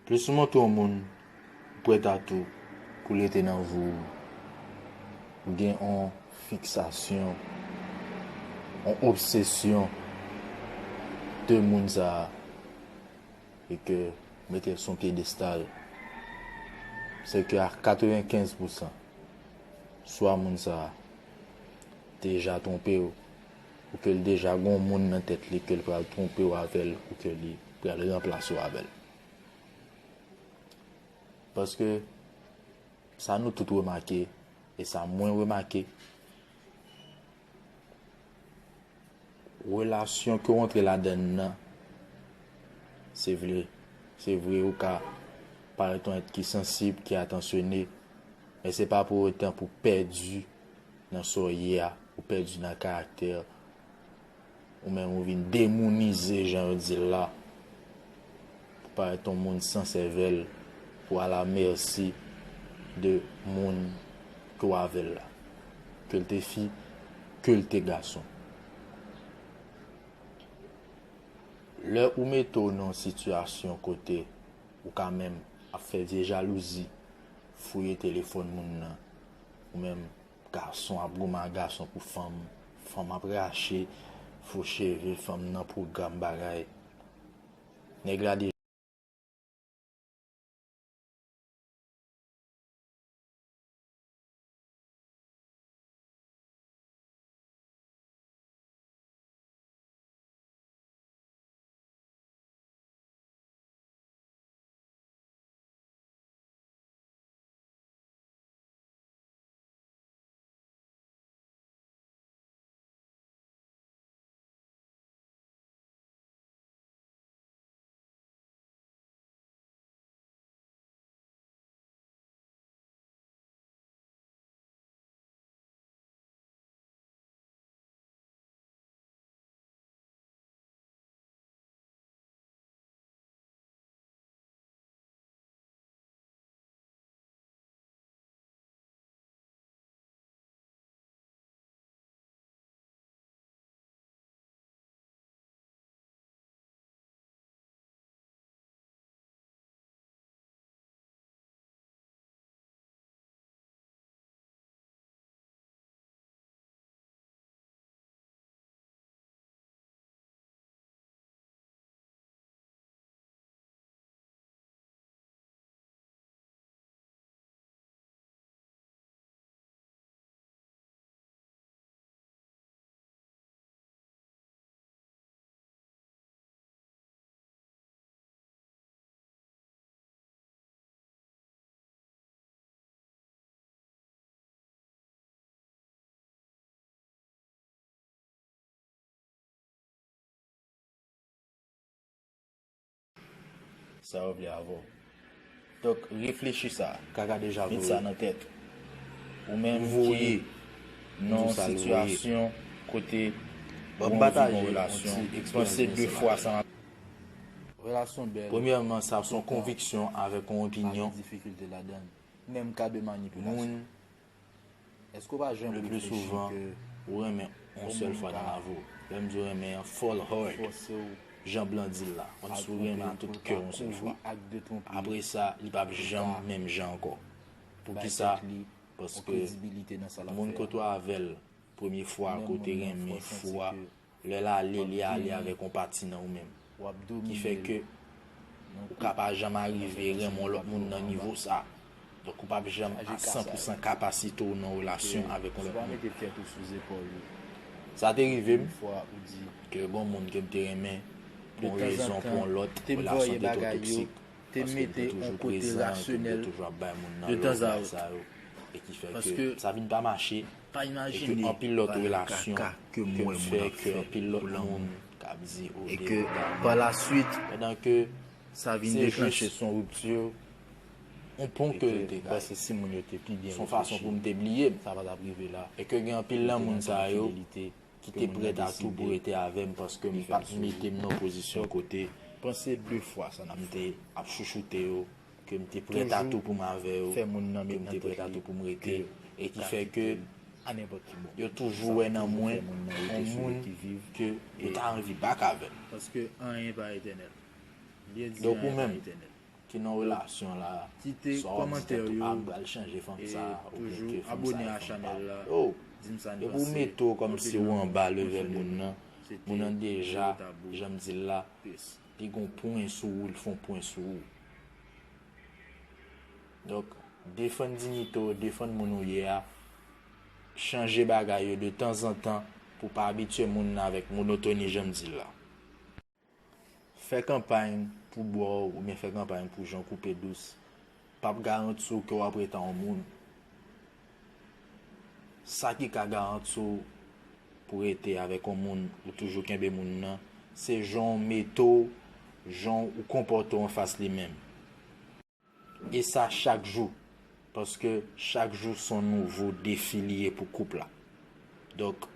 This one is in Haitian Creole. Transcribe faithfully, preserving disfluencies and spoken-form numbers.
Plis ou montre yon moun ou prèt a tou pou l rete nan vi w, ou gen yon fiksasyon, yon obsesyon de moun sa a, e ke ou mete l sou yon pyedestal, se ke a katrevenkenz pousan, swa moun sa a deja twonpe w, ou ke l deja gen yon moun nan tèt li ke l pral twonpe w avè l, ou ke li pral ranplase w avè l. Paske sa nou tout remake, e sa mwen remake, relasyon ke w antre ladann nan, se vre, se vre ou ka parèt yon èt ki sansib, ki atansyone, men se pa pou otan pou pèdi nan sa w ye a, ou pèdi nan karaktè, ou menm ou vin demounize, jan yo di l la, pou parèt yon moun san sèvèl, pou alamèsi de moun ke w avè l la, ke l te fi, ke l te gason. Lè ou mete w nan yon sitiyasyon kote ou ka menm ap fè vye jalouzi, fouye telefòn moun nan, ou menm gason ap goumen ak gason pou fanm, fanm ap rache fo cheve fanm nan pwogram bagay. Nèg la deja Sa yo vle avè w. Donk, reflechi sa. Kaka deja voye. Met sa nan tèt ou. Ou menm ki nan yon sitiyasyon kote ou anvi gen yon relasyon, panse de fwa sa. Relasyon bèl. Premyèman, sa se yon konviksyon avèk yon opinyon. Difikilte ladann. Menm ka de manipilasyon. Moun Èske w pa janm reflechi ke ou renmen yon sèl fwa nan lavi w? Lè m di w renmen an, fall hard, jan blan di l la, kòmsi w renmen ak tout kè w yon sèl fwa. Apre sa, li p ap janm menm jan ankò. Poukisa? Paske moun kote w avè l premye fwa, kote renmen fwa, lè l ale, li ale avèk yon pati nan ou menm. Ki fè ke ou ka pa janm arive renmen yon lòt moun nan nivo sa. Donk, ou p ap janm a san pou san kapasite w nan relasyon avèk yon lòt moun. Sa te rive m ke gen yon moun ke m te renmen, pou yon rezon, pou yon lòt, relasyon te twò toksik. Paske m te toujou prezan, ke m te toujou ap bay moun nan love sa yo. E ki fè ke sa vin pa mache. E ke anpil lòt relasyon ke m fè, ke anpil lòt moun k ap di, "O, e ke pa la swit, pandan ke sa vin deklanche s on ripti, yon pon ke l te kase, si moun yo te pi byen reflechi, sa pa t ap rive la." E ke gen anpil nan moun sa yo ki te prèt a tou pou rete avè m, paske m pa t mete m nan pozisyon kote panse de fwa sa n ap fè, m te ap chouchoute yo, ke m te prèt a tou pou m avè yo, ke m te prèt a tou pou m rete, e ki fè ke yo toujou wè nan mwen yon moun ke yo ta anvi back avè l. Paske anyen pa etènèl. Donk, ou menm, Ki nan relasyon la, kite kòmantè yo, a pral chanje fanm sa, oubyen ke fanm sa e fanm pa. Yo, depi w mete w kòmsi ou anba level moun nan, moun nan deja, jan m di l la, li gon pwen sou ou, li fon pwen sou ou. Donk, defann diyite w, defann moun ou ye a, chanje bagay yo de tanzantan pou pa abitye moun nan avèk monotoni, jan m di l la. Fè kanpay pou bò w oubyen fè kanpay pou jan w koupe dous p ap garanti w ke w ap rete ak yon moun. Sa ki ka garanti w pou rete avèk yon moun ou toujou kenbe moun nan, se jan w mete w, jan w konpòte w anfas li menm. E sa chak jou, paske chak jou se yon nouvo defi li ye pou koup la. Donk,